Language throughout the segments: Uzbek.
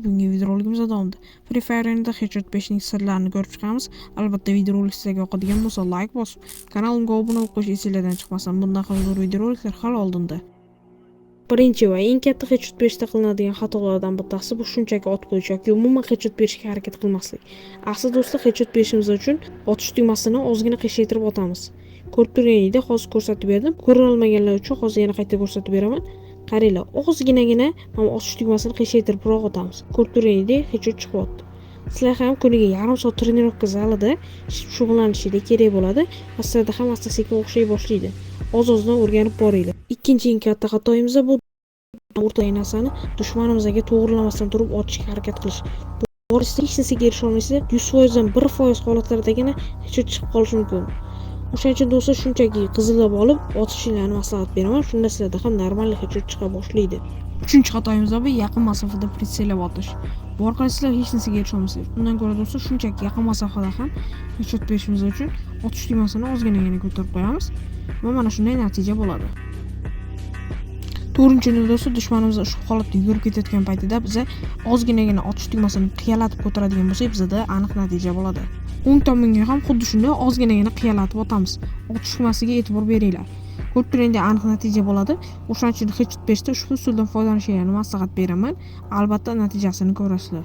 Bugungi videorolikimiz davomida Free Fire o'yinida headshot 5 ning sirlarini ko'rib chiqamiz. Albatta, videorolik sizlarga yoqadigan bo'lsa, like bosib, kanalimga obuna bo'lib qo'yish esinglardan chiqmasin. Bundan ham zo'r videoroliklar hali oldinda. Birinchi va eng katta headshot berishda qilinadigan xatolardan bittasi bu shunchaki otib qo'yish yoki umuman headshot berishga harakat qilmaslik. Aslida, do'stlar, headshot berishimiz uchun otish tugmasini ozgina qiyshaytirib otamiz. Ko'rib turganingdek, hozir ko'rsatib berdim. Ko'ra olmaganlar uchun hozir yana qayta ko'rsatib beraman. Qaranglar, ozginagina mana otish tugmasini qiyshaytiribroq otamiz. Ko'rib turganingdek, headshot chiqyapti. Sizlar ham kuniga yarim soat тренировка zalida shug'ullanishinglar kerak bo'ladi va sizlarda ham asta sekin o'xshay boshlaydi. Oz ozdan o'rganib boringlar. Ikkinchi eng katta xatoyimiz bu o'rtadagi narsani dushmanimizga to'g'rilamasdan turib otishga harakat qilish. Bu orasida hech narsaga erisha olmaysizlar. 100%dan 1% holatlardagina headshot chiqib qolishi mumkin. O'shaning uchun, do'stlar, shunchaki qizillab olib otishinglarni maslahat beraman. Shunda sizlarda ham normal headshot chiqa boshlaydi. Uchinchi xatoyimiz bu yaqin masofada прицел lab otish. Bu orqali sizlar hech narsaga erisha olmaysizlar. Undan ko'ra, do'stlar, shunchaki yaqin masofada ham headshot berishimiz uchun otish tugmasini ozginagina ko'tarib qo'yamiz va mana shunday natija bo'ladi. To'rtinchi, do'stlar, dushmanimiz ushbu holatda yugurib ketayotgan paytida biza ozginagina otish tugmasini qiyalatib ko'taradigan bo'lsak, bizada aniq natija bo'ladi. O'ng tomonga ham xuddi shunday ozginagina qiyalatib otamiz. Otish tugmasiga e'tibor beringlar. Ko'rib turgandek, aniq natija bo'ladi. O'shaning uchun headshot berishda ushbu usuldan foydalanishinglarni maslahat beraman. Albatta, natijasini ko'rasizlar.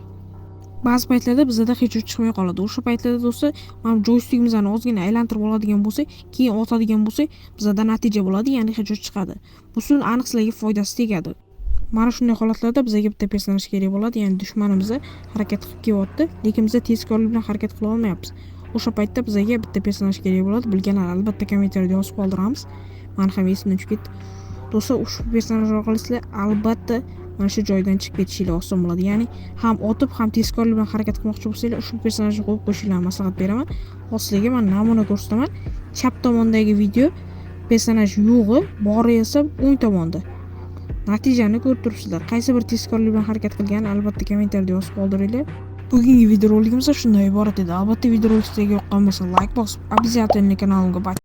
Ba'zi paytlarda bizada headshot chiqmay qoladi. O'sha paytlarda, do'stlar, mana joystikimizni ozgina aylantirib oladigan bo'lsak, keyin otadigan bo'lsak, bizada natija bo'ladi, ya'ni headshot chiqadi. Bu usul aniq sizlarga foydasi tegadi. Mana shunday holatlarda bizga bitta personaj kerak bo'ladi, ya'ni dushmanimiz harakat qilib kelyapti, lekin biza tezkorlik bilan harakat qila olmayapmiz. O'sha paytda bizga bitta personaj kerak bo'ladi. Bilganlar albatta kommentariyada yozib qoldiramiz. Mani ham esimdan tushib ketdi. Do'stlar, ushbu personaj orqali sizlar albatta mana shu joydan chiqib ketishinglar oson bo'ladi. Ya'ni ham otib, ham tezkorlik bilan harakat qilmoqchi bo'lsanglar, ushbu personajni qo'yib qo'yishinglarni maslahat beraman. Hozir sizlarga man namuna ko'rsataman. Chap tomondagi video personaj yo'g'i, bori esa o'ng tomonda. Natijani ko'rib turibsizlar. Qaysi bir tezkorlik bilan harakat qilganini albatta kommentariyada yozib qoldiringlar. Bugungi videorolikimiz shundan iborat edi. Albatta, videorolik sizlarga yoqqan bo'lsa, like bosib, обязательно kanalimga